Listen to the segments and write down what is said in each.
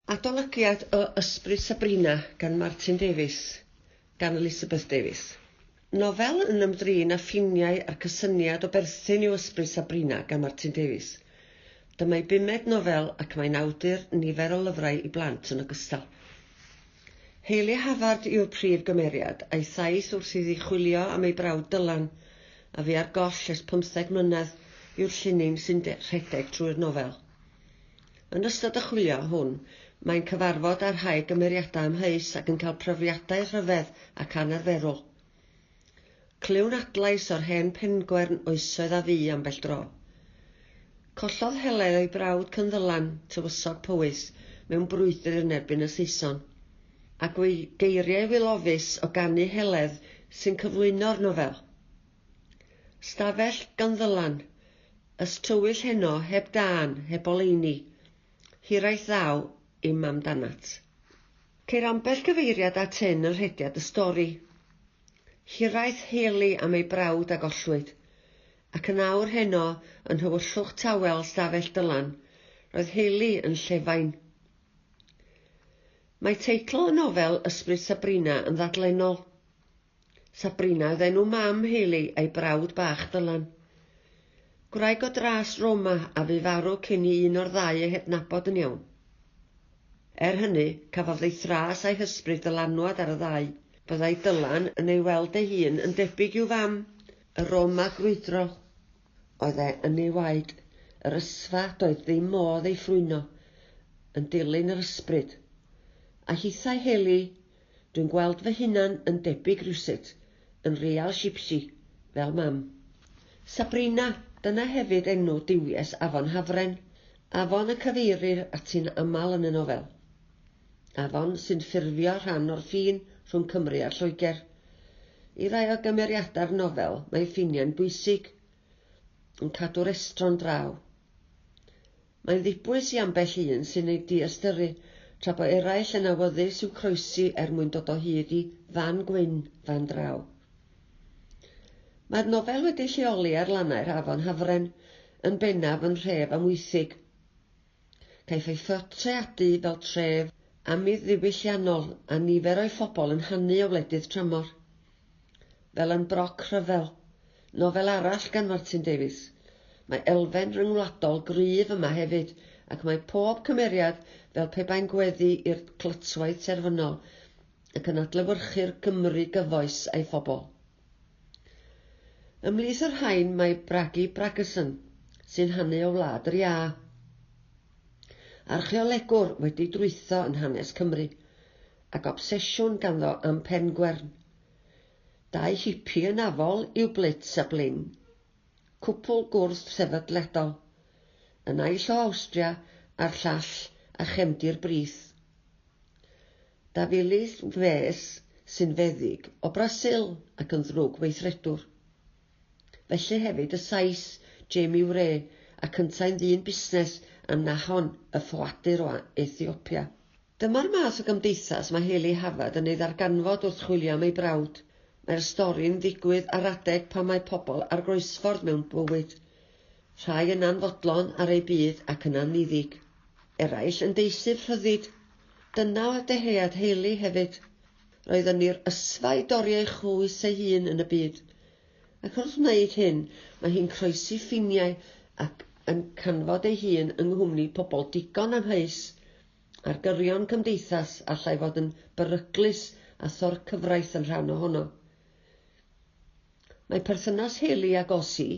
Adolygiad o Ysbryd Sabrina gan Martin Davies, gan Elizabeth Davies. Nofel yn ymdrin â ffiniau a'r cysyniad o berthyn yw Ysbryd Sabrina gan Martin Davies. Dyma'i bumed nofel ac mae'n awdur nifer o lyfrau i blant yn ogystal. Hayley Havard yw'r prif gymeriad, a'i thaith wrth iddi chwilio am ei brawd Dylan, a fu ar goll ers 15 mlynedd, yw'r llinyn sy'n rhedeg trwy'r nofel. Yn ystod y chwilio hwn, mae'n cyfarfod â rhai gymeriadau amheus ac yn cael profiadau rhyfedd ac anarferol. Clywn adlais o'r hen Pengwern oesoedd a fu ambell dro. Collodd Heledd o'i brawd Cynddylan, tywysog Powys, mewn brwydr yn erbyn y Saeson. Ac geiriau wylofus o ganu Heledd sy'n cyflwyno'r nofel. Stafell Gynddylan, Ys tywyll heno, heb dân, heb oleuni, hiraeth ddaw i'm amdanat. Ceir ambell gyfeiriad at hyn yn rhediad y stori. Hiraeth Hayley am ei brawd a gollwyd, ac yn awr heno, yn nhywyllwch tawel stafell Dylan, roedd Hayley yn llefain. Mae teitl y nofel Ysbryd Sabrina yn ddadlennol. Sabrina oedd enw mam Hayley a'i brawd bach Dylan. Gwraig o dras Roma a fu farw cyn i un o'r ddau ei hadnabod yn iawn. Er hynny, cafodd ei thras a'i hysbryd ddylanwad ar y ddau. Byddai Dylan yn ei weld ei hun yn debyg i'w fam, y Roma grwydrol. Oedd e yn ei waed, yr ysfa doedd ddim modd ei ffrwyno, yn dilyn yr ysbryd. A hithau Hayley Dwi'n gweld fy hunan yn debyg rywsut, yn real shipshi, fel mam. Sabrina, dyna hefyd enw duwies Afon Hafren, afon y cyfeirir ati'n aml yn y nofel. Afon sy'n ffurfio rhan o'r ffin rhwng Cymru a Lloegr. I rai o gymeriadau'r nofel, mae ffiniau'n bwysig, yn cadw'r estron draw. Mae'n ddibwys i ambell un sy'n ei diystyru, tra bo eraill yn awyddus i'w croesi er mwyn dod o hyd i fan gwyn fan draw. Mae'r nofel wedi'i lleoli ar lannau'r afon Hafren, yn bennaf yn nhref Amwythig. Caiff ei phortreadu fel tref amlddiwylliannol a nifer o'i phobl yn hanu o wledydd tramor. Fel yn Broc Rhyfel, nofel arall gan Martin Davies, mae elfen ryngwladol gryf yma hefyd ac mae pob cymeriad fel pe bai'n gweddu i'r clytwaith terfynol ac yn adlewyrchu'r Gymru gyfoes a'i phobl. Ymhlith y rhain mae Bragi Bragason, sy'n hanu o Wlad yr Iâ. Archeolegwr wedi drwytho yn hanes Cymru, ac obsesiwn ganddo am Pengwern. Dau hippie hynafol yw Blitz a Bling, cwpl gwrth-sefydliadol, y naill o Awstria a'r llall â chefndir brith. Davilis Vez sy'n feddyg o Brasil ac yn ddrwg weithredwr. Felly hefyd y Sais, Jamie Wray, ac yntau'n ddyn busnes a Nahon, y ffoadur o Ethiopia. Dyma'r math o gymdeithas mae Hayley Havard yn ei ddarganfod wrth chwilio am ei brawd. Mae'r stori'n ddigwydd ar adeg pan mae pobl ar groesffordd mewn bywyd. Rhai yn anfodlon ar eu byd ac yn anniddig. Eraill yn deisyf rhyddid. Dyna oedd dyhead Hayley hefyd. Roedd yn i'r ysfa i dorri ei chwys ei hun yn y byd. Ac wrth wneud hyn, mae hi'n croesi ffiniau ac yn canfod ei hun yng nghwmni pobl digon amheus ar gyrion cymdeithas allai fod yn beryglus a thor-cyfraith yn rhan ohono. Mae perthynas Hayley ag Ozzy,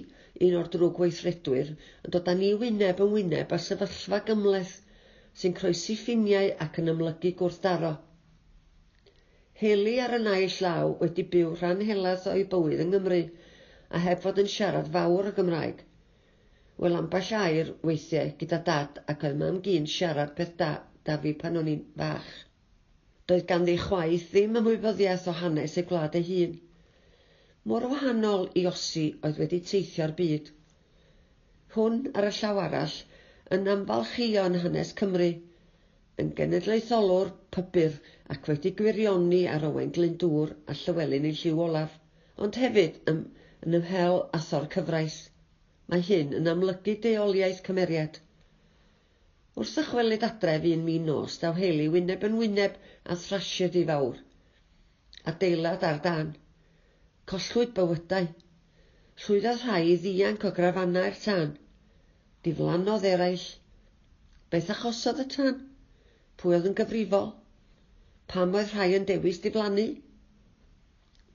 un o'r drwgweithredwyr, yn dod â ni wyneb yn wyneb â sefyllfa gymhleth sy'n croesi ffiniau ac yn amlygu gwrthdaro. Hayley ar y naill law wedi byw rhan helaeth o'i bywyd yng Nghymru a heb fod yn siarad fawr o Gymraeg. Wel ambell air, weithiau, gyda Dad ac oedd Mam Gu'n siarad peth da 'da fi pan o'n i'n fach. Doedd ganddi chwaith ddim ymwybyddiaeth o hanes ei gwlad ei hun. Mor wahanol i Osi oedd wedi teithio'r byd. Hwn, ar y llaw arall, yn ymfalchïo yn hanes Cymru. Yn genedlaetholwr pybyr ac wedi gwirioni ar Owain Glyndŵr a Llywelyn ein Llyw Olaf, ond hefyd yn yn ymhel â thor cyfraith. Mae hyn yn amlygu deuoliaeth cymeriad. Wrth ddychwelyd adref un min nos, daw Hayley wyneb yn wyneb â thrasiedi fawr. Adeilad ar dân. Collwyd bywydau. Llwyddodd rhai i ddianc o grafanau'r tân. Diflannodd eraill. Beth achosodd y tân? Pwy oedd yn gyfrifol? Pam oedd rhai yn dewis diflannu?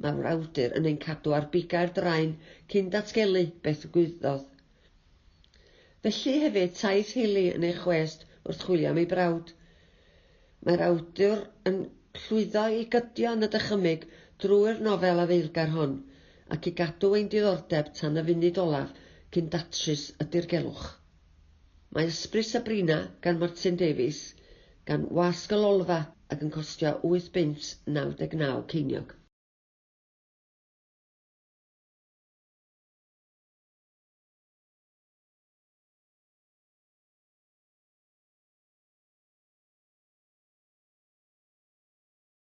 Mae'r awdur yn ein cadw ar bigau'r draen cyn datgelu beth ddigwyddodd. Felly hefyd taith Hayley yn ei chwest wrth chwilio am ei brawd. Mae'r awdur yn llwyddo i gydio yn y dychymyg drwy'r nofel afaelgar hon ac i gadw ein diddordeb tan y funud olaf cyn datrys y dirgelwch. Mae Ysbryd Sabrina gan Martin Davies gan Wasg y Lolfa ac yn costio 8 bunt 99 ceiniog.